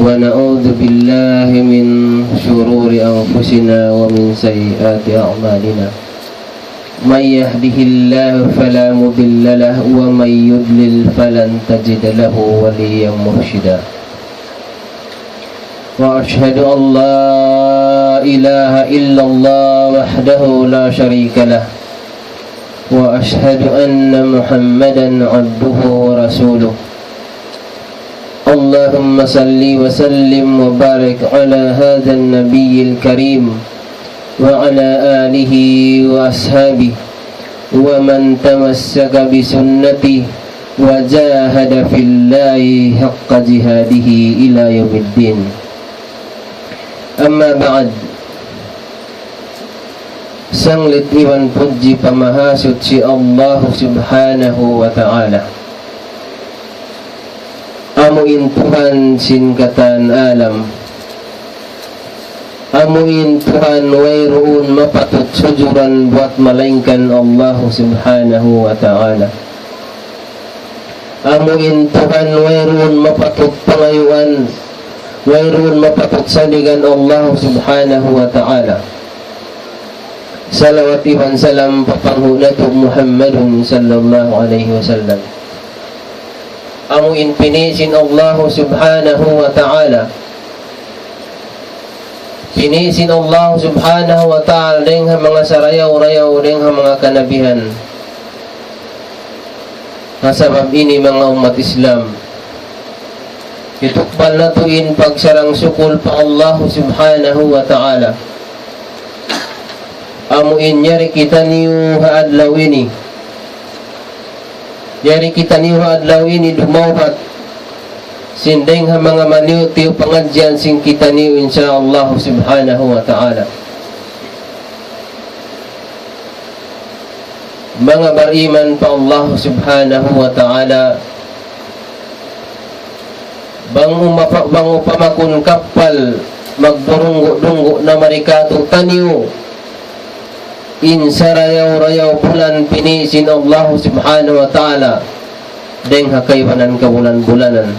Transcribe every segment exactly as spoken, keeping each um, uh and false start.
ونعوذ بالله من شرور أنفسنا ومن سيئات أعمالنا. من يهده الله فلا مضل له ومن يضلل فلن تجد له وليا مرشدا. وأشهد أن لا إله إلا الله وحده لا شريك له، وأشهد أن محمدا عبده ورسوله. اللهم صل وسلم وبارك على هذا النبي الكريم وعلى آله وأصحابه ومن تمسك بسنته وجاهد في الله حق جهاده إلى يوم الدين. أما بعد. Sanglit iban pudji pa Mahasuchi Allah Subhanahu wa Ta'ala. Amu in Tuhan sin katan alam. Amu in Tuhan wayruun mapatut sujuran buat malaingkan Allah Subhanahu wa Ta'ala. Amu in Tuhan wayruun mapatut pangayuan, wayruun mapatut saligan Allah Subhanahu wa Ta'ala. Salawat iban salam pa panghu' natu' Muhammadun sallallahu alayhi wasallam. Amu in pini' sin Allah Subhanahu wa Ta'ala. Pini' sin Allah Subhanahu wa Ta'ala dayng ha manga sarayaw-rayaw, dayng ha manga kanabihan. Ha sabab ini manga ummat Islam, itukbal natu' in pagsarang-sukul pa Allah Subhanahu wa Ta'ala. Amu in yari kitaniyu ha adlaw ini. Yari kitaniyu ha adlaw ini dumawhat sin dayng ha manga maniyu-tiyu pangadjian sin kitaniyu, insya Allah Subhanahu wa Ta'ala. Manga bariman pa Allah Subhanahu wa Ta'ala, bang umapa-, bang upamakun kappal magdurunggu'-dunggu' na mari kātu'niyu in sarayaw-rayaw bulan pini' sin Allah Subhanahu wa Ta'ala dayng ha kaibanan kabulan-bulanan.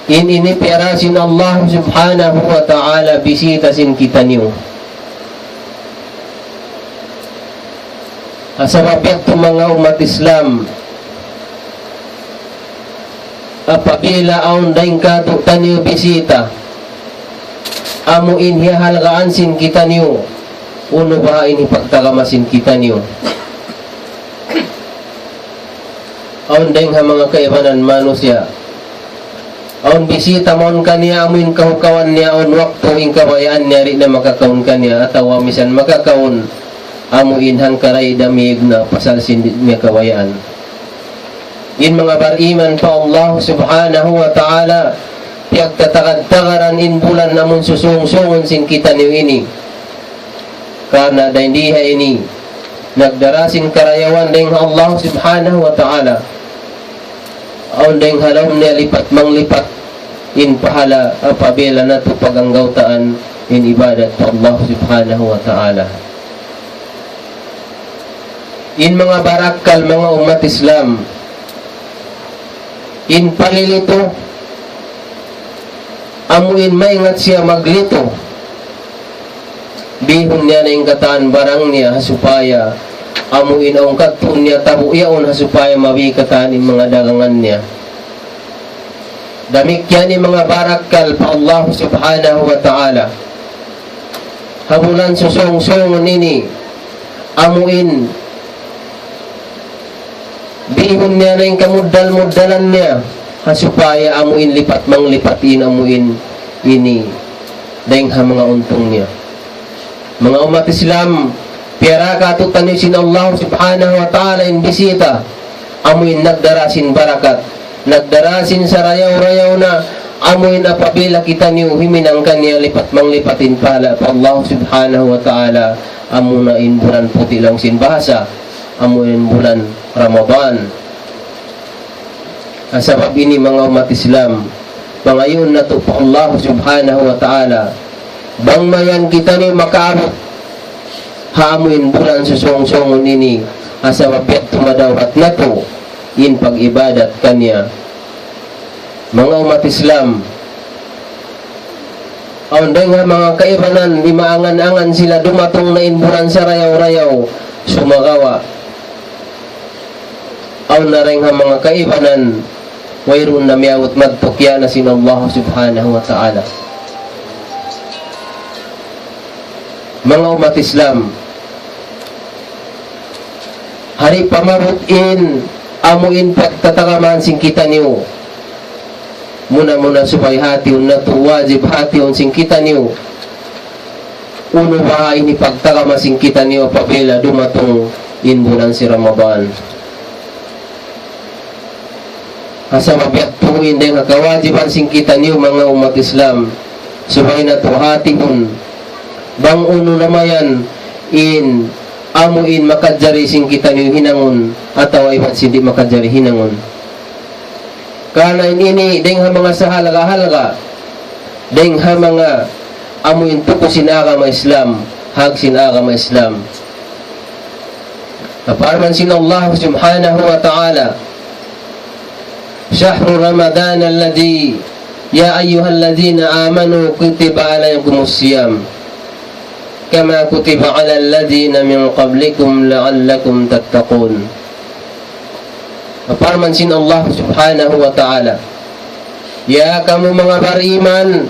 In ini piyara sin Allah Subhanahu wa Ta'ala bisita sin kitaniyu. Ha sabab yadtu manga ummat Islam, apabila awn dayng kātu'niyu bisita, amu in hiyahalgaan sin kitaniyu, unu baha' in hipagtagama sin kitaniyu. Awn dayng ha manga kaibanan manusiya'. Awn bisita mawn kaniya amu in kahukawan niya, awn waktu in kabayaan niya di' na makakaun kaniya, atawa misan makakaun amu in hangkaray damig na pasal sin di' niya kabayaan. In manga bariman pa Allah Subhanahu wa Ta'ala, piyagtatagad-tagaran in bulan amun susung-sungun sin kitaniyu ini. Karna' dayn di ha ini, nagdara sin karayawan dayng ha Allah Subhanahu wa Ta'ala. Awn dayng ha lawm niya lipat manglipat in pahala apabila natu' paganggawtaan in ibadat pa Allah Subhanahu wa Ta'ala. In manga barakkal, manga ummat Islam, in palilitu, amu in maingat siya maglitu. Bihun niya na in katan barang niya ha supaya amu in awn kadtuun niya tabu' yaun ha supaya mabi katan in manga dagangan niya. Damikkiyan in manga barakkal pa Allah Subhanahu wa Ta'ala. Ha bulan susung-sungun ini, amu in bihun niya na in kamuddal-muddalan niya, ha supaya amu in lipat manglipat in amu in ini dayng ha manga untung niya. Manga ummat Islam, piyara kātu'niyu sin Allah Subhanahu wa Ta'ala in bisita, amu in nagdara sin barakat, nagdara sin sarayaw-rayaw na, amu in apabila kitaniyu himinang kaniya lipat manglipat in pahala pa Allah Subhanahu wa Ta'ala, amu na in bulan puti' laung sin bahasa, amu in bulan Ramadan. Ha sabab ini manga ummat Islam, pangayuun natu' pa Allah Subhanahu wa Ta'ala, bang mayan kitaniyu makaabut ha amu in bulan susung-sungun ini, ha sabab yadtu madawhat natu' in pag-ibadat kaniya. Manga ummat Islam, awn dayn ha manga kaibanan, imaangan-angan sila dumatung na in bulan sarayaw-rayaw, sumagawa' awn na dayn ha manga kaibanan, wayruun na miyabut madtu kiyawa' na sin Allah Subhanahu wa Ta'ala. Manga ummat Islam, hari pa maabut in, amu in pagtatagamahan sin kitaniyu. Muna-muna subay hātihun natu', wajib hātihun sin kitaniyu. Unu baha' in hipagtagama sin kitaniyu apabila dumatung in bulan sin Ramadan. Ha sabab yadtu in dayn ha kawajiban sin kitaniyu manga ummat Islam. Subay natu' hātihun. Bang unu na mayan in amu in makajari sin kitaniyu hinangun atawa iban sin di' makajari hinangun. Karna' in ini dayn ha manga sahalga'-halga', dayn ha manga amu in tuku sin agama Islam, hag sin agama Islam. Parman sin Allah Subhanahu wa Ta'ala, شهر رمضان الذي، يا أيها الذين آمنوا كتب عليكم الصيام كما كتب على الذين من قبلكم لعلكم تتقون. Parman sin Allah Subhanahu wa Ta'ala, "Ya kamu manga bariman,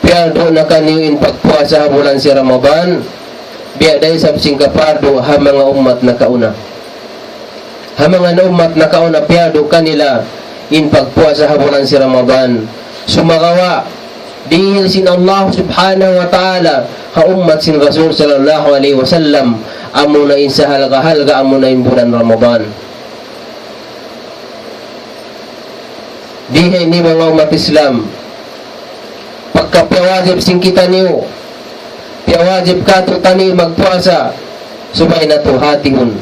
piyardu na kaniyu in pagpuasa ha bulan sin Ramadan, biya' da isab sin kapardu ha manga ummat nakauna." Ha manga ummat nakauna piyardu kanila in pagpuasa ha bulan sin Ramadan. Sumagawa', dihil sin Allah Subhanahu wa Ta'ala ha ummat sin Rasul sallallahu alayhi wasallam, amuna in sahalga'-halga', amuna in bulan Ramadan. Dihil ini manga ummat Islam, pagka piyawajib sin kitaniyu, piyawajib kātu'niyu magpuasa, subay natu' hātihun.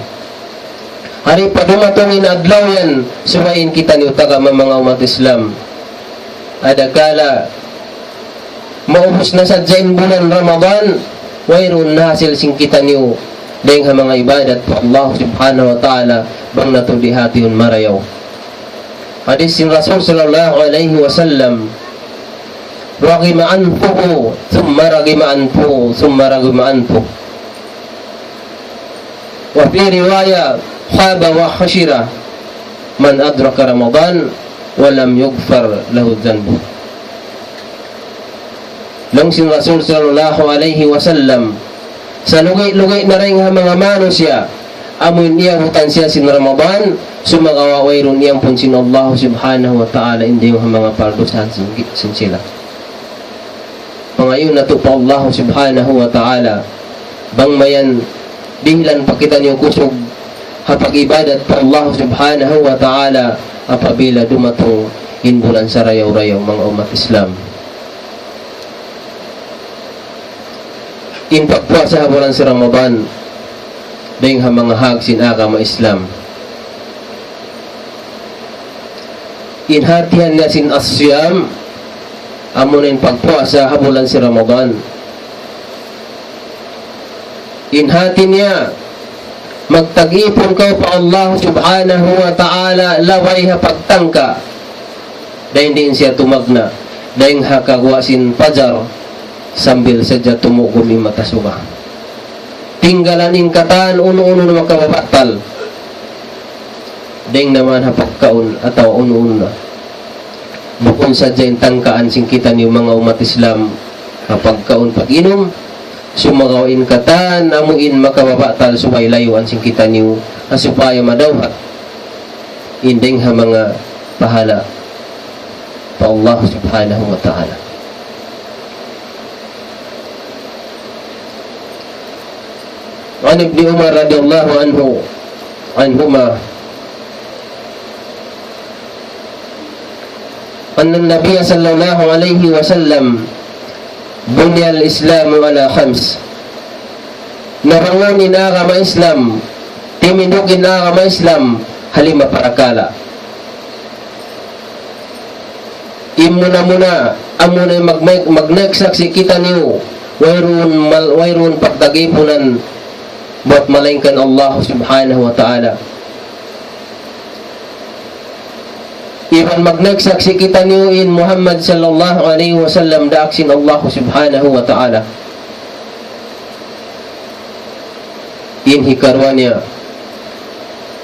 Hari pa dumatung in adlaw yan, subay in kitaniyu tagama manga ummat Islam. Adakala maubus na sadja in bulan Ramadan, wayruun na hasil sin kitaniyu dayn ha manga ibadat pa Allah Subhanahu wa Ta'ala, bang natu' di' hātihun marayaw. Hadis sin Rasul sallallahu alayhi wasallam, رغم أنفه ثم رغم أنفه ثم رغم أنفه. وفي رواية خاب وخسر من أدرك رمضان ولم يغفر له ذنبه. Laung sin Rasul sallallahu alayhi wasallam, salugi'-lugi' na dayn ha manga manusiya', amu in iyabutan siya sin Ramadan, sumagawa' wayruun iyampun sin Allah Subhanahu wa Ta'ala in dayn ha manga pardusahan sin, sin sila. Pangayuun natu' pa Allah Subhanahu wa Ta'ala, bang mayan dihilan pa kitaniyu kusug ha pag-ibadat pa Allah Subhanahu wa Ta'ala apabila dumatung in bulan sarayaw-rayaw, manga ummat Islam. In pagpuasa ha bulan sin Ramadan, dayn ha manga hāg sin agama Islam. In hātihan niya sin as-siyam, amuna in pagpuasa ha bulan sin Ramadan. In hāti niya, magtag-ipun kaw pa Allah Subhanahu wa Ta'ala, labay ha pagtangka. Dayn diin siya tumagna', dayn ha kaguwa' sin pajar, sambil sadja tumugum in mata suga. Tinggalan in katan unu-unu na makababatal. Dayn naman ha pagkaun atawa unu-unu na. Bukun sadja in tangkaan sin kitaniyu manga ummat Islam, ha pagkaun pag-inum, sumagawa' in katan amu in makababatal subay layuan sin kitaniyu, ha supaya madawhat in dayn ha manga pahala pa Allah Subhanahu wa Ta'ala. عن ابن عمر رضي الله عنه، عنهما، أن النبي صلى الله عليه وسلم، بني الإسلام على خمس. Nabangun in agama Islam, timindug in agama Islam ha lima parakala'. In muna-muna, amuna in mag-, mag-, magsaksi' kitaniyu, wayruun mal-, wayruun pagtag-ipunan buat malaingkan Allah Subhanahu wa Ta'ala. Iban magnaik saksi' kitaniyu in Muhammad sallallahu alayhi wasallam daak sin Allah subhanahu wa ta'ala. In hikaruwa niya,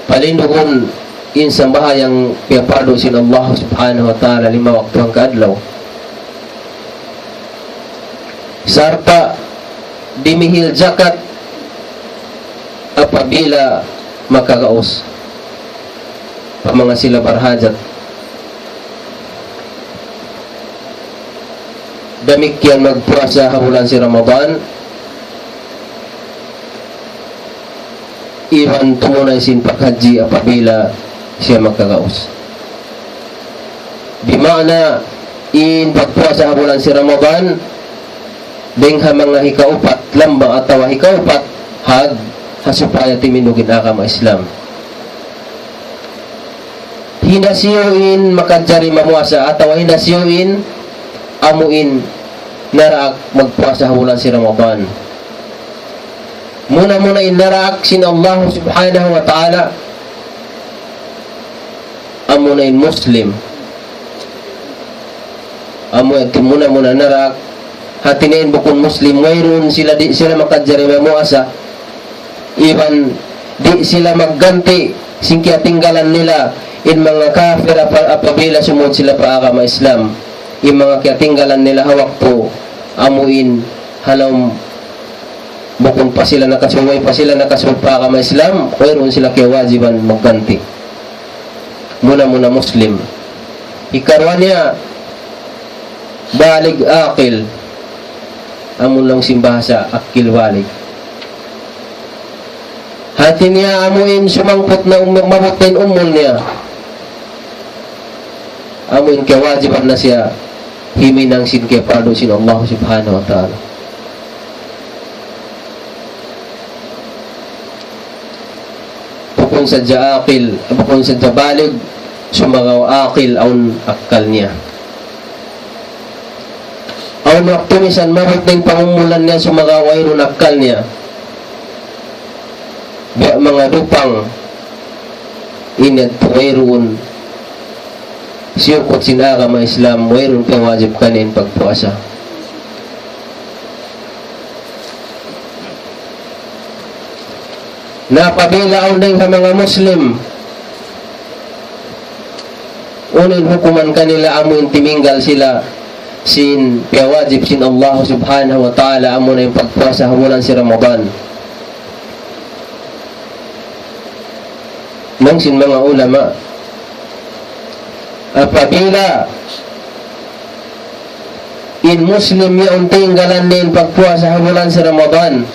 palindugun in sambahayang piyapardu sin Allah subhanahu wa ta'ala lima waktu hangka adlaw. Sarta' dimihil jakat apabila makagaus pa manga sila barhajat. Damikkiyan magpuasa ha bulan sin Ramadan, iban tumunay sin paghajji apabila siya makagaus. Di' maana in pagpuasa ha bulan sin Ramadan, dayng ha manga hikaupat lamba atawa hikaupat hag, ha supaya timindug in agama Islam. Hinasiyu in makajari mamuasa atawa hinasiyu in amu in naraak magpuasa ha bulan sin Ramadan. Muna-muna in naraak sin Allah subhanahu wa ta'ala, amuna in Muslim. Amu in muna-muna naraak, hati niya in bukun Muslim, wayruun sila, di' sila makajari mamuasa, iban di' sila magganti' sin kiyatinggalan nila in manga kafir apa-, apabila sumud sila pa agama Islam. In manga kiyatinggalan nila ha waktu amu in ha lawm bukun pa sila nakasud, way pa sila nakasud pa agama Islam, wayruun sila kiyawajiban magganti'. Muna-muna Muslim. Hikaruwa niya, balig aqil. Amu laung sin bahasa akil balig. Hati niya amu in sumangput na um-, maabut na in umul niya. Amu in kiyawajiban na siya himinang sin kiyapardu sin Allah subhanahu wa ta'ala. Bukun sadja aqil, bukun sadja balig, sumagawa' aqil awn akkal niya. Awn waktu misan maabut na in pangumulan niya sumagawa' wayruun akkal niya. Biya' manga dupang, in yadtu wayruun siyukut sin agama Islam, wayruun piyawajib kaniya in pagpuasa. Na apabila awn dayng ha manga Muslim, unu in hukuman kanila amu in timinggal sila sin piyawajib sin Allah subhanahu wa ta'ala, amu na in pagpuasa ha bulan sin Ramadan? Laung sin manga ulama, apabila in Muslim yaun tinggalan niya in pagpuasa ha bulan sin Ramadan,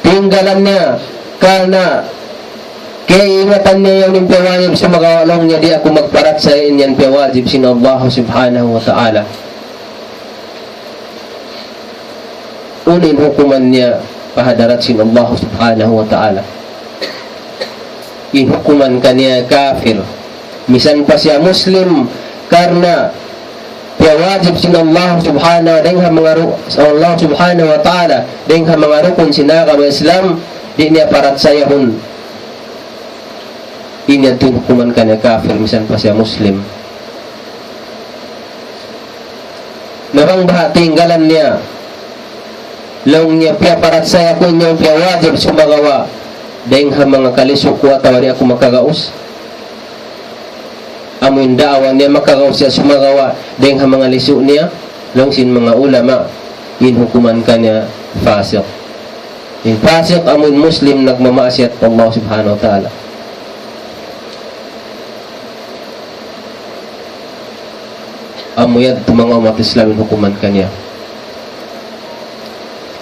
tinggalan niya karna' kaingatan niya yaun in piyawajib, sumagawa' laung niya, di' aku magparachaya in yan piyawajib sin Allah subhanahu wa ta'ala. Unu in hukuman niya pa hadarat sin Allah subhanahu wa ta'ala? In hukuman kaniya kafir. Misan pa siya Muslim, karna' piyawajib sin Allah subhanahu, dayng ha manga ru-, Allah subhanahu wa ta'ala, dayng ha manga rukun sin agama Islam, di' niya parachayahun. In yadtu in hukuman kaniya kafir, misan pa siya Muslim. Na bang baha' tinggalan niya, laung niya, piyaparachaya ku in yan piyawajib sumagawa' dayng ha manga kalisu ku atawa di' aku makagaus. Amu in daawa niya makagaus siya sumagawa' dayng ha manga lisu niya, laung sin manga ulama, in hukuman kaniya fasiq. In fasiq amu in Muslim nagmamaasiyat pa Allah subhanahu wa ta'ala. Amu yadtu manga ummat Islam in hukuman kaniya.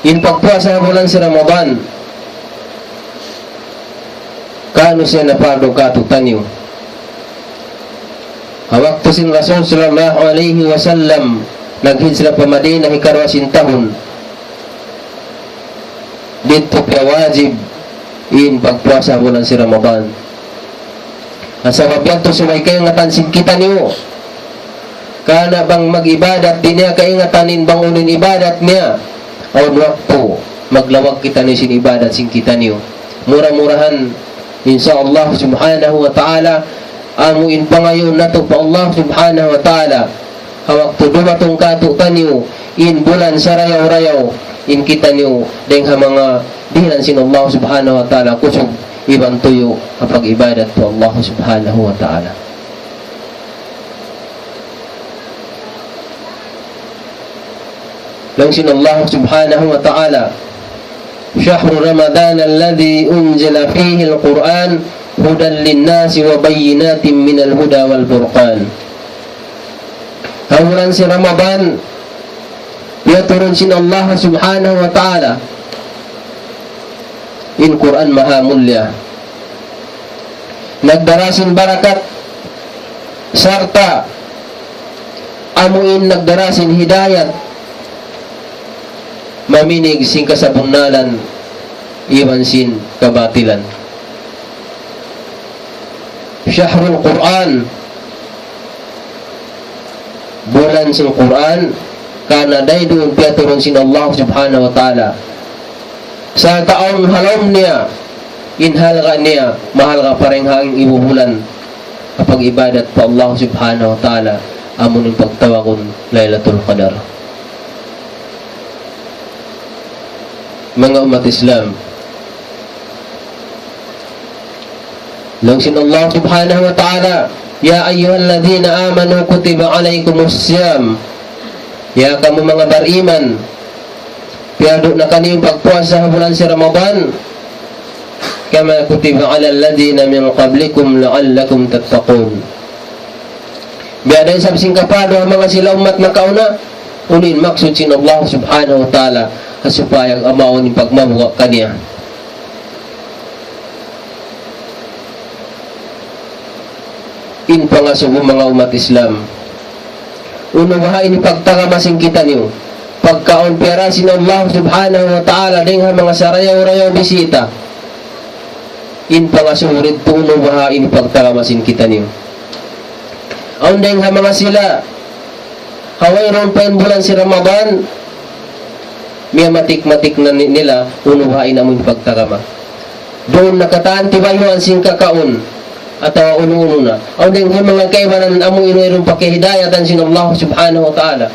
In pagpuasa ha bulan sin Ramadan, kanu siya napardu kātu'niyu? Ha waktu sin Rasul sallallahu alayhi wasallam naghijra pa Madinah hikaruwa sin tahun, didtu piyawajib in pagpuasa bulan sin Ramadan. Sabab yadtu subay kaingatan sin kitaniyu. Karna' bang mag-ibadat di' niya kaingatan in bang unu in ibadat niya, awn waktu maglawag kitaniyu sin ibadat sin kitaniyu. Mura-murahan, insya Allah subhanahu wa ta'ala, amu in pangayuun natu' pa Allah Subhanahu wa Ta'ala. Ha waktu dumatung kātu'niyu in bulan sarayaw-rayaw, in kitaniyu dayng ha manga dihilan sin Allah Subhanahu wa Ta'ala kusug iban tuyu' ha pag-ibadat pa Allah Subhanahu wa Ta'ala. Laung sin Allah Subhanahu wa Ta'ala, شهر رمضان الذي أنزل فيه القرآن هدى للناس وبينات من الهدى والفرقان. Ha bulan sin Ramadan, piyaturun sin Allah Subhanahu wa Ta'ala in Qur'an maha mulia. Nagdara sin barakat, sarta' amu in nagdara sin hidayat, maminig sin kasabunnalan iban sin kabatilan. شهر القرآن, bulan sin Qur'an, karna' dayn duun piyaturun sin Allah Subhanahu wa Ta'ala. Sa' awn ha lawm niya, in halga' niya, mahalga' pa dayn ha ibu bulan, ha pag-ibadat pa Allah Subhanahu wa Ta'ala, amu in pagtawagun Laylatul Qadar. Manga ummat Islam, laung sin Allah Subhanahu wa Ta'ala, يا أيها الذين آمنوا كتب عليكم الصيام. Ya kamu manga bariman, piyardu na kaniyu in pagpuasa ha bulan sin Ramadan, كما كتب على الذين من قبلكم لعلكم تتقون. Biya' da isab sin kapardu ha manga sila ummat nakauna, unu in maksud sin Allah Subhanahu wa Ta'ala, ha supaya amu in pagmabuga' kaniya. In pangasubu manga ummat Islam, unu baha' in pagtagama sin kitaniyu? Pagkaun piyara sin Allah Subhanahu wa Ta'ala dayng ha manga sarayaw-rayaw bisita. In pangasubu didtu unu baha' in pagtagama sin kitaniyu? Awn dayng ha manga sila, ha wayruun pa in bulan sin Ramadan, miyamatik-matik na ni-, nila unu baha' in amu in pagtagama. Duun na katan tibayhuan sin kakaun atawa unu-unu na. Awn dayng ha manga kaibanan amu in wayruun pa kahidayatan sin Allah Subhanahu wa Ta'ala.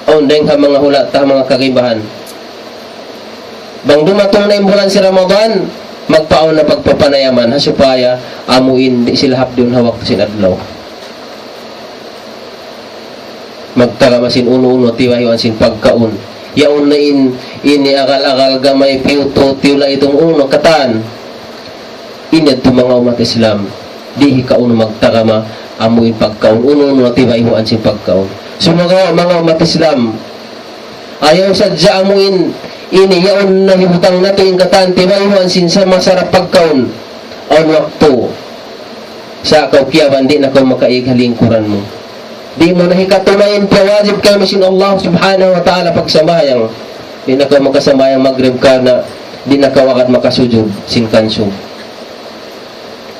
Awn dayng ha manga hula' ta manga kagaibahan. Bang dumatung na in bulan sin Ramadan, magpaawn na pagpapanayaman, ha supaya amu in di' sila hapdi' ha waktu sin adlaw. Magtagama sin unu-unu tibayhuan sin pagkaun. Yaun na in, ini agal-agal gamay, piyutu, tiyula itung unu katan. Ini yadtu manga ummat Islam, di' hikaunu magtagama amu in pagkaun, unu-unu na tibayhuan sin pagkaun. Sumagawa' manga ummat Islam, ayaw sadja amu in ini yaun na hibutang natu' in katan tibayhuan sin sa-, masarap pagkaun. Awn waktu, sa' kaw kiyaban di' na kaw makaig ha lingkuran mu. Di' mu na hikatunayan piyawajib kaymu sin Allah Subhanahu wa Ta'ala pagsambahayang. Di' na kaw makasambahayang magrib karna' di' na kaw agad makasujud sin kansub.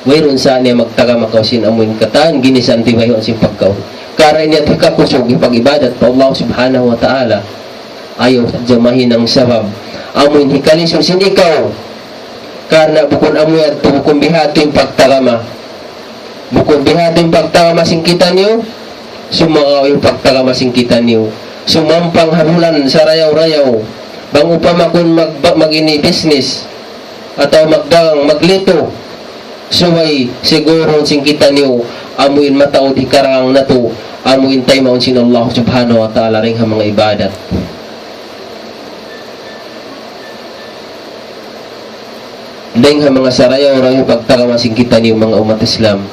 Wayruun sa niya magtagama kaw sin amu in katan ginisan tibayhuan sin pagkaun. Karna' ini yadtu hikakusug hipag-ibadat pa Allah Subhanahu wa Ta'ala. Ayaw sadja mahinang sabab amu in hikalisu sin ikaw. Karna' bukun amu yadtu, bukun bihadtu in pagtagama. Bukun bihadtu in pagtagama sin kitaniyu, sumagawa' in pagtagama sin kitaniyu sumampang ha bulan sarayaw-rayaw. Bang upama kun mag-, mag-ini business, atawa magdagang, maglitu, subay sigurun sin kitaniyu, amu in mataud hikarangang natu', amu in taymaun sin Allah Subhanahu wa Ta'ala dayn ha manga ibadat. Dayn ha manga sarayaw-rayaw pagtagama sin kitaniyu manga ummat Islam.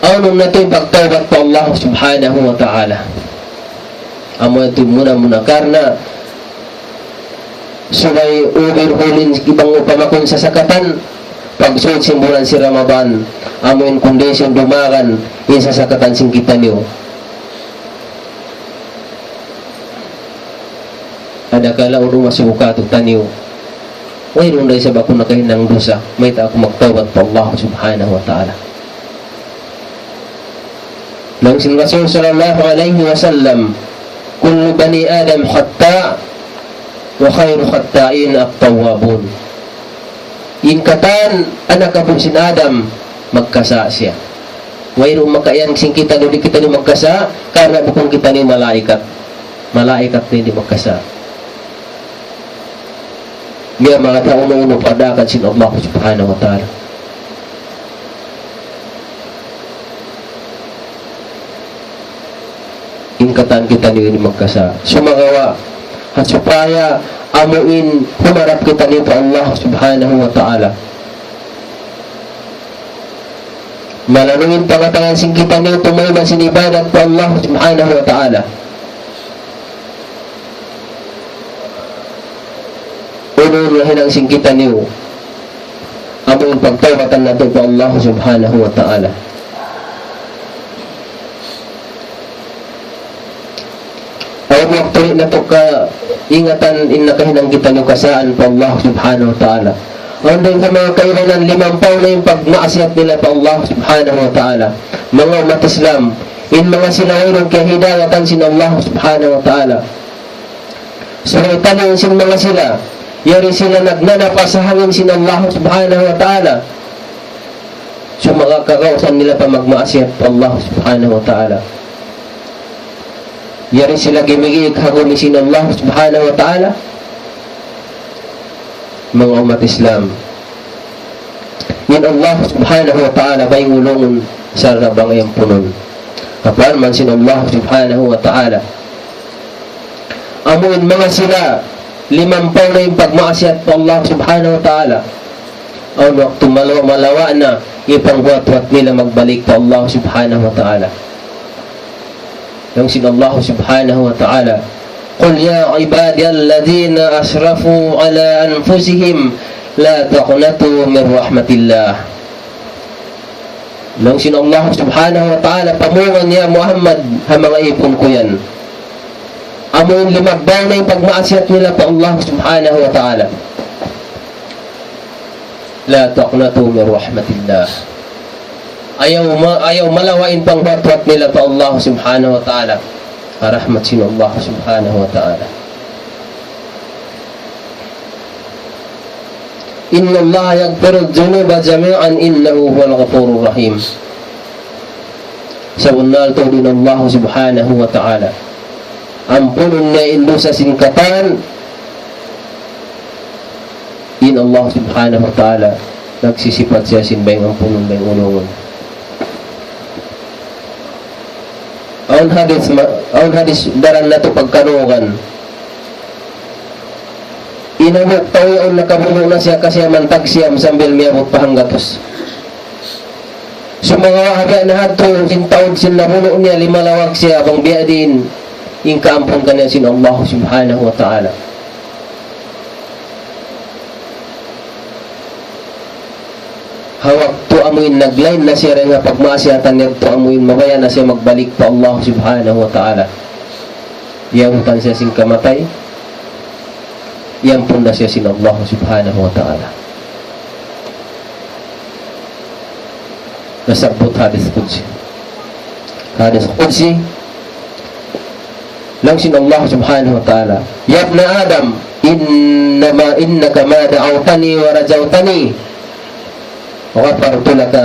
Awnun natu' in pagtawbat pa Allah Subhanahu wa Ta'ala. Amu yadtu muna-muna karna' subay ubir hulin bang upama kun sasakatan, pagsud sin bulan sin Ramadan, amu in kundisyon dumagan in sasakatan sin kitaniyu. Adakala unu masubu kātu'niyu. Wayruun da isab aku nakahinang dusa, mayta' aku magtawbat pa Allah Subhanahu wa Ta'ala. Laung sin Rasul sallallahu alayhi wasallam, كل بني آدم خطاء وخير الخطائين التوابون. In katan anak apu' sin Adam, magkasa' siya. Wayruun makaiyan sin kitaniyu, di' kitaniyu magkasa', karna' bukun kitaniyu malaikat. Malaikat na in di' magkasa'. Biya' manga tau unu-unu padakan sin Allah Subhanahu wa Ta'ala. In katan kitaniyu ini magkasa'. Sumagawa', ha supaya amu in humarap kitaniyu pa Allah Subhanahu wa Ta'ala. Malanuin pangatayan sin kitaniyu tumayma' sin ibadat pa Allah Subhanahu wa Ta'ala. Unu in hinang sin kitaniyu? Amu in pagtawbatan natu' pa Allah Subhanahu wa Ta'ala. Awn waktu di' natu' kaingatan in nakahinang kitaniyu kasaan pa Allah Subhanahu wa Ta'ala. Awn dayn ha manga kaibanan limampaw na in pagmaasiyat nila pa Allah Subhanahu wa Ta'ala. Manga ummat Islam, in manga sila wayruun kiyahidayatan sin Allah Subhanahu wa Ta'ala. Subay taniyu sin manga sila, yari sila nagnanapas ha hangin sin Allah Subhanahu wa Ta'ala. Sumagawa' kagausan nila pa magmaasiyat pa Allah Subhanahu wa Ta'ala. Yari sila gimigiik ha gumi sin Allah Subhanahu wa Ta'ala. Manga ummat Islam, in Allah Subhanahu wa Ta'ala bang ulungun, sarta' bang ampunun. Ha parman sin Allah Subhanahu wa Ta'ala, amu in manga sila limampaw na in pagmaasiyat pa Allah Subhanahu wa Ta'ala. Awn waktu malawa'-malawa' na in panghuwat-huwat nila magbalik pa Allah Subhanahu wa Ta'ala. Laung sin Allah Subhanahu wa Ta'ala, قل يا عبادي الذين أسرفوا على أنفسهم لا تقنطوا من رحمة الله. Laung sin Allah Subhanahu wa Ta'ala, pamungan ya Muhammad ha manga ipun ku yan. Amu in limabay na in pagmaasiyat nila pa Allah Subhanahu wa Ta'ala. لا تقنطوا من رحمة الله. Ayaw ma-, ayaw malawa' in panghuwat-huwat nila pa Allah Subhanahu wa Ta'ala. Ha rahmat sin Allah Subhanahu wa Ta'ala. إن الله يغفر الذنوب جميعا إنه هو الغفور الرحيم. Sabunnal tuud in Allah Subhanahu wa Ta'ala, ampunun niya in dusa sin katan. In Allah Subhanahu wa Ta'ala, nagsisipat siya sin bang ampunun, bang ulungun. Awn hadith ma-, awn hadith daran natu' pagkanugan. In hambuuk tau yaun nakabunu' na siya kasi mantag siyam sambil miyabut pa hanggatus. Sumagawa' ha biya' na hadtu sin taud sin nabunu' niya, limalawag siya bang biya' diin in kaampun kaniya sin Allah Subhanahu wa Ta'ala. Ha waktu amu in naglain na siya dayn ha pagmaasiyatan niya, waktu amu in mabaya' na siya magbalik pa Allah Subhanahu wa Ta'ala. Iyabutan siya sin kamatay, iyampun na siya sin Allah Subhanahu wa Ta'ala. Nasabbut hadith qudsi. Hadith qudsi, laung sin Allah Subhanahu wa Ta'ala, يا ابن آدم إنما إنك ما دعوتني ورجوتني غفرت لك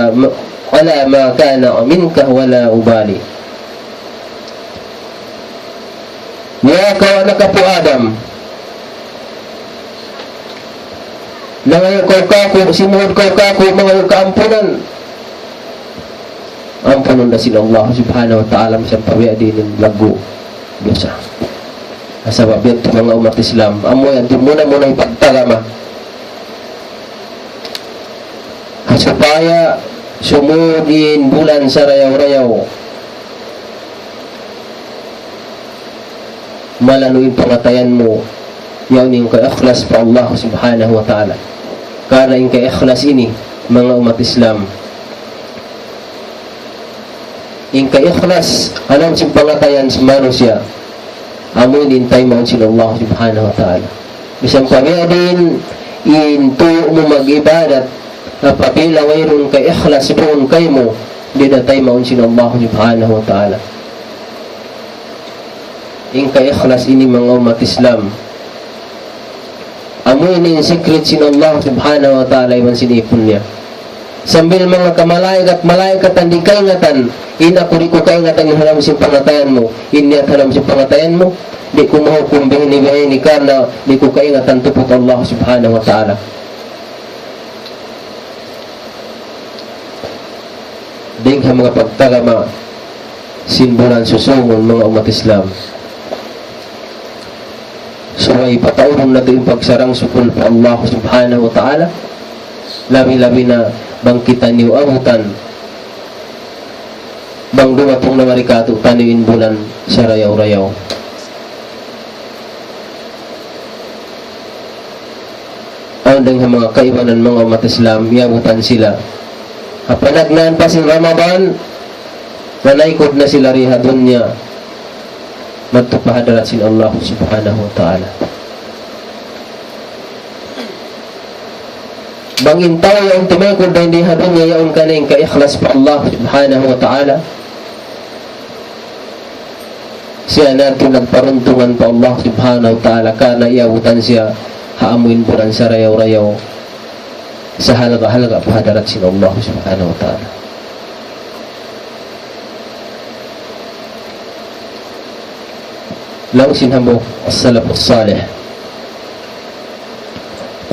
على ما كان منك ولا أبالي. Ya kaw anak apu' Adam, nangayu' kaw kāku', simuhud kaw kāku', mangayu' kaampunan, ampunun da sin Allah Subhanahu wa Ta'ala misan pa biya' diin in laggu' dusa. Sabab yadtu manga ummat Islam, amu yan in muna-muna hipagtagama. Ha supaya sumūd in bulan sarayaw-rayaw, malanu in pangatayan mu, yaun in kaikhlas pa Allah Subhanahu wa Ta'ala. Karna' in kaikhlas ini, manga ummat Islam, in kaikhlas ha lawm sin pangatayan sin manusiya', amu in taymaun sin Allah Subhanahu wa Ta'ala. Misan pa biya' diin in tuyu' mu mag-ibadat, apabila wayruun kaikhlas duun kaymu, di' da taymaun sin Allah Subhanahu wa Ta'ala. In kaikhlas ini, manga ummat Islam, Ini in secret sin Allah Subhanahu wa Ta'ala iban sin ipun niya. Sambil manga kamalaikat-malaikatan di' kaingatan, in aku di' ku kaingatan in ha lawm sin pangatayan mu, in niya ha lawm sin pangatayan mu, di' ku mahukum bihaini-bihaini karna' di' ku kaingatan tuput Allah Subhanahu wa Ta'ala. Dayng ha manga pagtagama sin bulan susūngun, manga ummat Islam. Subay pataurun natu' in pagsarang-sukul pa Allah Subhanahu wa Ta'ala. Labi-labi na bang kitaniyu abutan, bang dumatung na mari kātu'niyu in bulan sarayaw-rayaw. Awn dayng ha manga kaibanan manga ummat Islam, iyabutan sila. Ha panagnaan pa sin Ramadan, nanaykud na sila di ha dunya, madtu pa hadarat sin Allah Subhanahu wa Ta'ala. Bang in tau yaun timaykud dayn di ha dunya yaun kaniya in kaikhlas pa Allah Subhanahu wa Ta'ala, siya na tuud nagparuntungan pa Allah Subhanahu wa Ta'ala, karna' iyabutan siya ha amuin bulan sarayaw-rayaw, sahalga'-halga' pa hadarat sin Allah Subhanahu wa Ta'ala. Laung sin hambuuk as-salafus salih,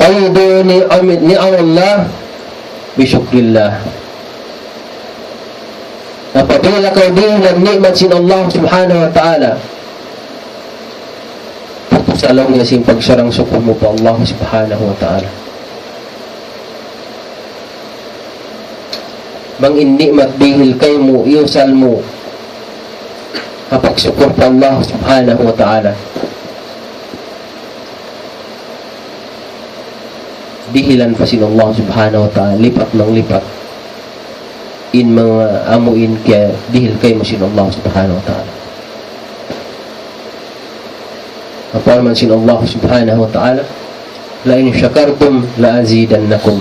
"Qayyidu ni'am-, ni'amallah bi shukrillah." Apabila kaw dihilan ni'mat sin Allah Subhanahu wa Ta'ala, putusa laung niya sin pagsarang-sukul mu pa Allah Subhanahu wa Ta'ala. Bang in ni'mat dihil kaymu, iyusal mu ha pagsukul pa Allah Subhanahu wa Ta'ala, dihilan pa sin Allah Subhanahu wa Ta'ala, lipat manglipat in manga amuin kiyadihil kaymu sin Allah Subhanahu wa Ta'ala. Parman sin Allah Subhanahu wa Ta'ala, "La in shakartum la azidannakum."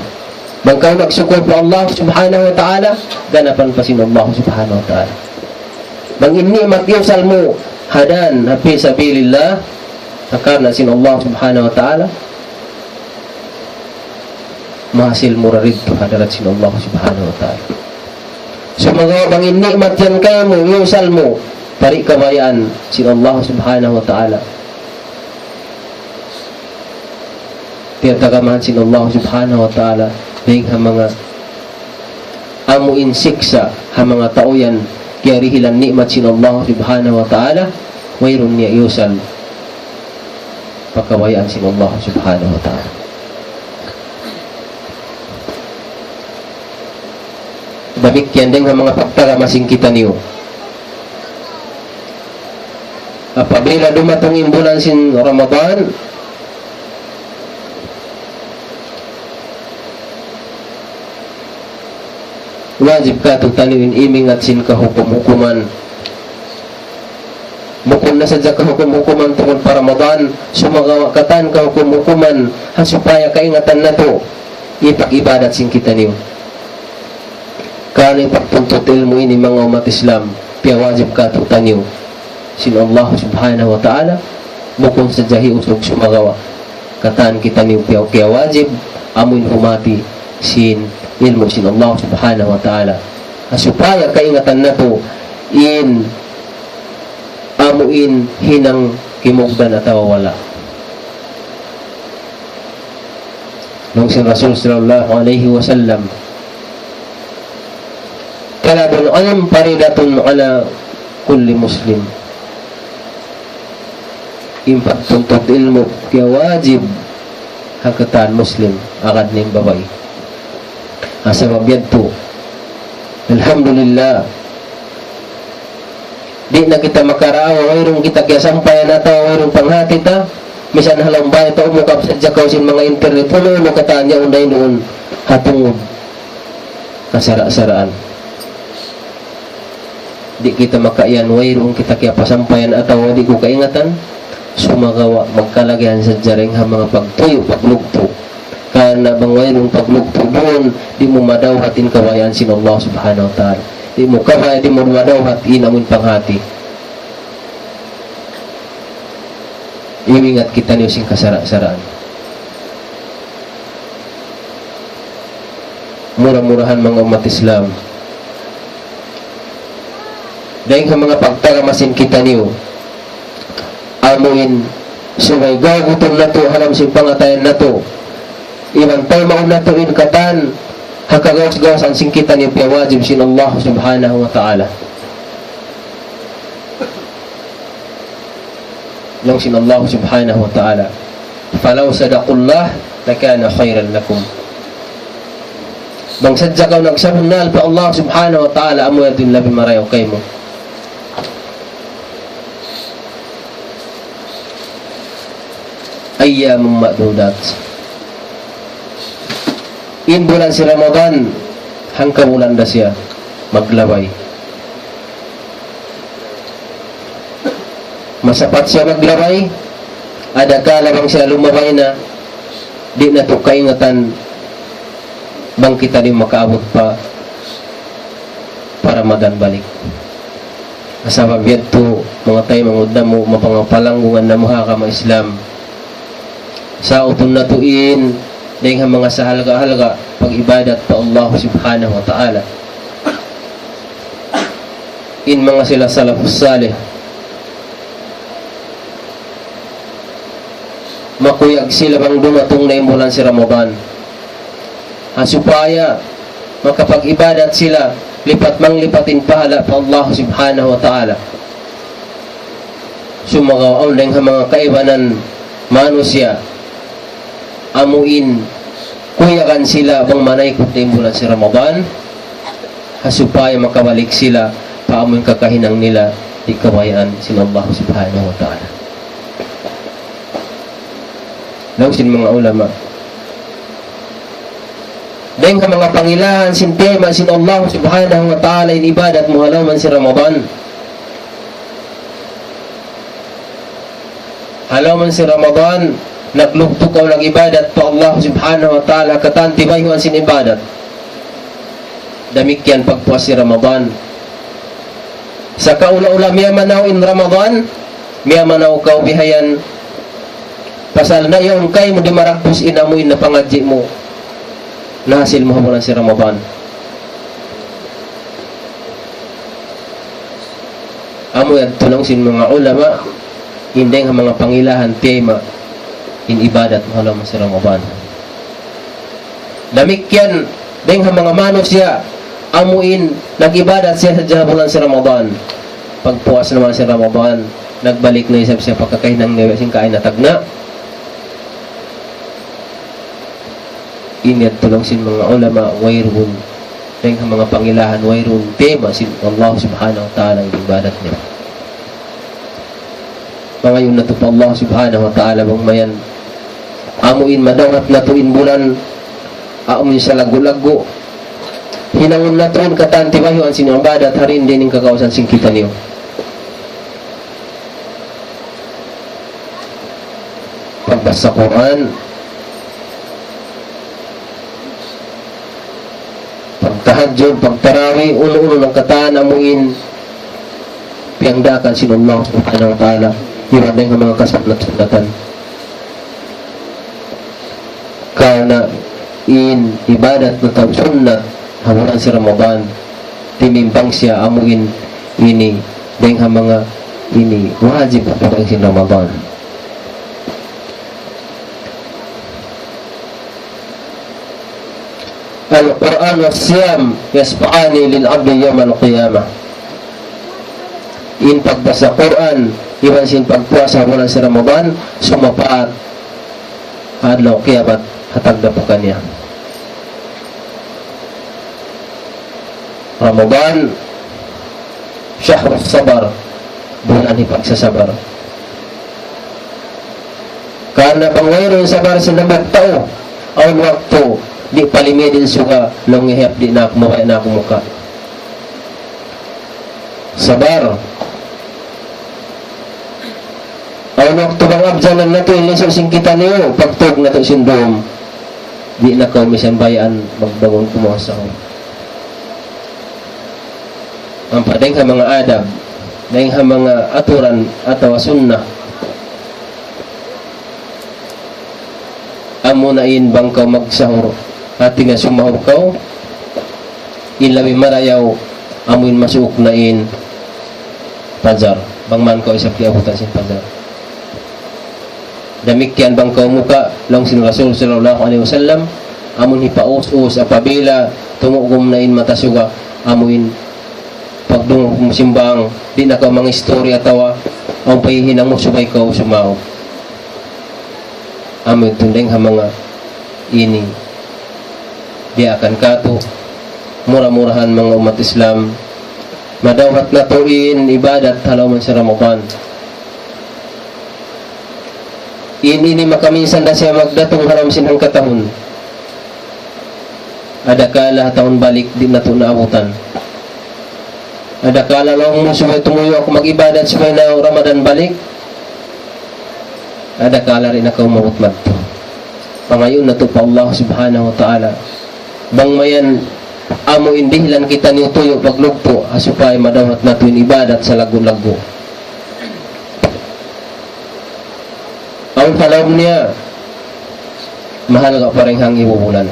Bang kamu magsukul pa Allah Subhanahu wa Ta'ala, ganapan pa sin Allah Subhanahu wa Ta'ala. Bang in ni'mat iyusal mu ha dan, ha fi sabilillah, ha karna' sin Allah Subhanahu wa Ta'ala, mahasil mu da didtu ha hadarat sin Allah Subhanahu wa Ta'ala. Sumagawa' bang in ni'mat yan kaymu, iyusal mu pa di' kabayaan sin Allah Subhanahu wa Ta'ala, tiyatagamahan sin Allah Subhanahu wa Ta'ala, dayng ha manga amuin siksa' ha manga tau yan, kiyarihilan ni'mat sin Allah Subhanahu wa Ta'ala, wayruun niya iyusal pa kabayaan sin Allah Subhanahu wa Ta'ala. Damikkiyan dayng ha manga pagtagama sin kitaniyu. Apabila dumatung in bulan sin Ramadan, wajib kātu'niyu in imingat sin kahukum-hukuman. Bukun na sadja kahukum-hukuman tungud pa Ramadan, sumagawa' katan kahukum-hukuman ha supaya kaingatan natu' in pag-ibadat sin kitaniyu. Karna' in pagtuntut ilmu' ini, manga ummat Islam, piyawajib kātu'niyu sin Allah Subhanahu wa Ta'ala, bukun sadja hi usug, sumagawa' katan kitaniyu piyaw-, piyawajib, amuin humati sin ilmu' sin Allah Subhanahu wa Ta'ala. Ha supaya kaingatan natu' in amuin hinang kimugdan atawa wala'. Laung sin Rasul sallallahu alayhi wasallam, "Talabul ilm faridatun ala kulli muslim." In pagtuntut ilmu' kiyawajib ha katan Muslim, agad na in babai. Ha sabab yadtu, alhamdulillah, di' na kita makarā, wayruun kita kiyasampayan atawa wayruun panghati ta, misan ha lawm bāy ta umukab sadja kaw sin manga internet, unu-unu katan yaun dayn duun ha tungud kasara'-saraan. Di' kita makaiyan, wayruun kita kiyapasampayan atawa di' ku kaingatan, sumagawa' magkalagihan sadja dayn ha manga pagtuyu', paglugtu'. Karna' bang wayruun paglugtu' duun, di' mu madawhat in kabayaan sin Allah Subhanahu wa Ta'ala. Di' mu kabaya, di' mu madawhat in amun panghati. Imingat kitaniyu sin kasara'-saraan. Mura-murahan manga ummat Islam, dayng ha manga pagtagama sin kitaniyu, amuin subay gawgutun natu' ha lawm sin pangatayan natu', iban taymaun natu' in katan ha kagaus-gausan sin kitaniyu piyawajib sin Allah Subhanahu wa Ta'ala. Laung sin Allah Subhanahu wa Ta'ala, فلو صدقوا الله لكان خيرا لهم. Bang sadja kaw nagsabunnal pa Allah Subhanahu wa Ta'ala, amu yadtu in labi marayaw kaymu. أيام معدودات. In bulan sin Ramadan, hangkabulan da siya maglabay. Masapat siya maglabay, adakala bang siya lumabay na, di' natu' kaingatan bang kitaniyu makaabut pa, pa Ramadan balik. Sabab yadtu, manga taymanghud namu', manga palanggungan namu' ha agama Islam, sautun natu' in dayng ha manga sahalga'-halga' pag-ibadat pa Allah Subhanahu wa Ta'ala. In manga sila salafus salih, makuyag sila bang dumatung na in bulan sin Ramadan, ha supaya makapag-ibadat sila lipat-manglipat in pahala' pa Allah Subhanahu wa Ta'ala. Sumagawa' awn dayng ha manga kaibanan manusiya', amuin kuyagan sila bang manaykut na in bulan sin Ramadan, ha supaya makabalik sila pa amuin kakahinang nila di' kabayaan sin Allah Subhanahu wa Ta'ala. Laung sin manga ulama, dayng ha manga pangilahan sin taymaun sin Allah Subhanahu wa Ta'ala in ibadat mu ha lawm sin Ramadan. Ha lawm sin Ramadan, naglugtu kaw nag-ibadat pa Allah Subhanahu wa Ta'ala, katan tibayhuan sin ibadat. Damikkiyan pagpuas sin Ramadan. Sa' kaula-ula miyamanaw in Ramadan, miyamanaw kaw bihayan, pasal na yaun kaymu di' maragbus in amuin napangadji' mu, nahasil mu ha bulan sin Ramadan. Amu yadtu laung sin manga ulama, in dayng ha manga pangilahan taymaun in ibadat mu ha lawm sin Ramadan. Damikkiyan dayng ha manga manusiya', amuin nag-ibadat siya sadja ha bulan sin Ramadan. Pagpuas na mayan sin Ramadan, nagbalik na isab siya pa kakahinang niya sin kaina tagna'. Ini yadtu laung sin manga ulama, wayruun, dayng ha manga pangilahan, wayruun taymaun sin Allah Subhanahu wa Ta'ala in ibadat niya. Mangayu' natu' pa Allah Subhanahu wa Ta'ala bang mayan amuin madawhat natu' in bulan, amuin salaggu'-laggu'. Hinangun natu' in katan tibayhuan sin ibadat ha dinding kagausan sin kitaniyu. Pagbasa Qur'an, pagtahajjud, pagtarawih, unu-unu na katan amuin piyangdaakan sin Allah Subhanahu wa Ta'ala, iban dayng ha manga kasunnat-sunnatan. Karna' in ibadat natu' sunnat ha bulan sin Ramadan, tinimbang siya amuin ini dayng ha manga ini wajib ha bulan sin Ramadan. القرآن والصيام يشفعان للعبد يوم القيامة. In pagbasa Qur'an iban sin pagpuasa bulan sin Ramadan, sumapaat ha adlaw kiyamat ha tagdapu kaniya. Ramadan, شهر الصبر, bulan hipagsasabar. Karna' bang wayruun sabar sin hambuuk tau, awn waktu di' palimid in suga, laung niya, "Di' na aku, mabaya' na aku muka'." Sabar. Awn waktu bang abjanan natu' in lisu' sin kitaniyu, pagtug natu' sin dum, di' na kaw misan bayaan magbangun kumuha sahur. Ampa dayng ha manga adab, dayng ha manga aturan atawa sunnah. Amuna in bang kaw magsahur, hati niya sumahur kaw, In labi marayaw, amuin masuuk na in pajar. Bang man kaw isab di' abutan sin pajar. Damikkiyan bang kaw muka, laung sin Rasul sallallahu alayhi wasallam, amun hipaus-us apabila tumugum na in mata suga, amuin pagdungug mu simbang, di' na kaw mangistorya atawa, awn pa hihinang mu subay kaw sumaug. Amuin tundeng ha manga ini. Diyaak katu', mura-murahan manga ummat Islam, madawhat natu' in ibadat ha lawm sin Ramadan. In ini makaminsan da siya magdatung ha lawm sin hangkatahun. Adakala tahun balik di' natu' naabutan. Adakala laung mu subay tumuyu' aku mag-ibadat subay na Ramadan balik. Adakala di' na kaw maabut madtu. Pangayuun natu' pa Allah Subhanahu wa Ta'ala. Bang mayan amu in dihilan kitaniyu tuyu' paglugpu', ha supaya madawhat natu' in ibadat salaggu'-laggu'. Awn ha lawm niya, mahalga' pa dayn ha ibu bulan.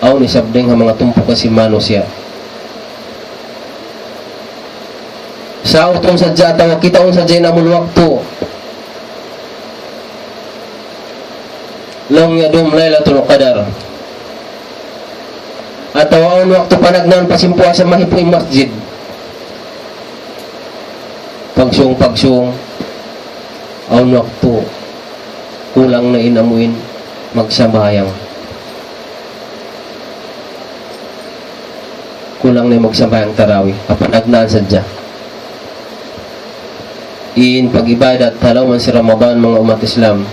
Awn isab dayn ha manga tumpukan sin manusiya'. Sautun sadja atawa kitaun sadja in amun waktu. Laung niya dum Laylatul Qadar. Atawa awn waktu panagnaan pa sin puasa mahipu' in masjid. Pagsung-pagsung, awn waktu kulang na in amuin magsambahayang. Kulang na in magsambahayang tarawih. Apa nagnaan sadja. In pag-ibadat ha lawm sin Ramadan, manga ummat Islam.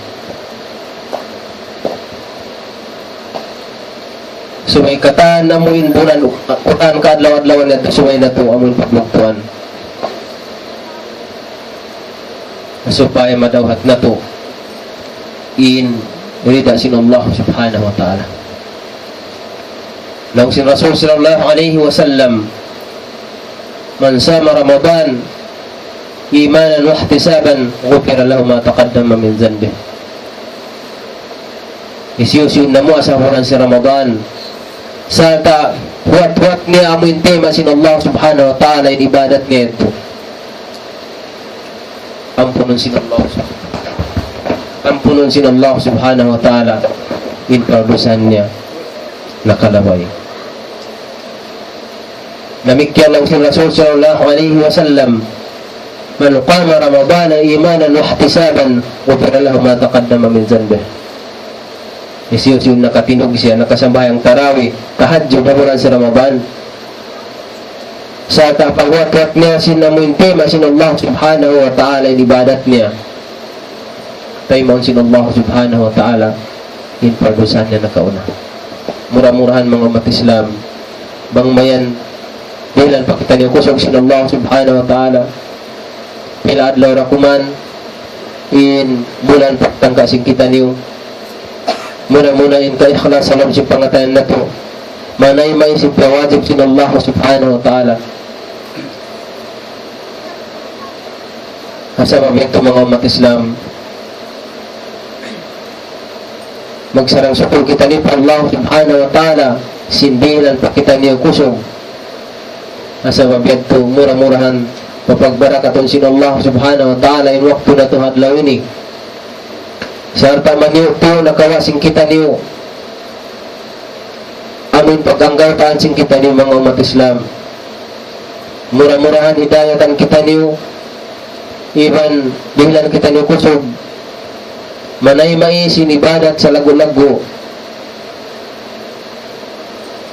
Subay katan amuin bulan, katan kaadlaw-adlawan natu', subay natu' amuin paglugpuan. Supaya madawhat natu' in rida sin Allah Subhanahu wa Ta'ala. Laung sin Rasul sallallahu alayhi wasallam, من صام رمضان إيمانا واحتسابا غفر له ما تقدم من ذنبه. Hisiyu-siyu in namuasa ha bulan sin Ramadan, sarta' huwat-huwat niya amuin tayma' sin Allah Subhanahu wa Ta'ala in ibadat niya yadtu. Ampunun sin Allah. Ampunun sin Allah Subhanahu wa Ta'ala in pardusahan niya nakalabay. Damikkiyan laung sin Rasul sallallahu alayhi wasallam, من قام رمضان إيمانا واحتسابا غفر له ما تقدم من ذنبه. Hisiyu-siyu in nakatindug siya, nakasambahayang tarawih, tahajjud ha bulan sin Ramadan. Sarta' paghuwat-huwat niya sin amuin tayma' sin Allah Subhanahu wa Ta'ala in ibadat niya. Taymaun sin Allah Subhanahu wa Ta'ala in pardusahan niya nakauna. Mura-murahan manga ummat Islam, bang mayan dihilan pa kitaniyu kusug sin Allah Subhanahu wa Ta'ala. Pila adlaw da kuman in bulan pagtangka sin kitaniyu. Muna-muna in kaikhlasan sin pangatayan natu'. Manayma' in sin piyawajib sin Allah Subhanahu wa Ta'ala. Ha sabab yadtu manga ummat Islam, magsarang-sukul kitaniyu pa Allah Subhanahu wa Ta'ala, sin dihilan pa kitaniyu kusug. Ha sabab yadtu mura-murahan papagbarakatun sin Allah Subhanahu wa Ta'ala in waktu natu' ha adlaw ini. Sarta' maniyu-tiyu na kawasin kitaniyu amuin pag-anggaytaan sin kitaniyu manga ummat Islam. Mura-murahan hidayatan kitaniyu, iban dihilan kitaniyu kusug manayma' sin ibadat salaggu'-laggu'.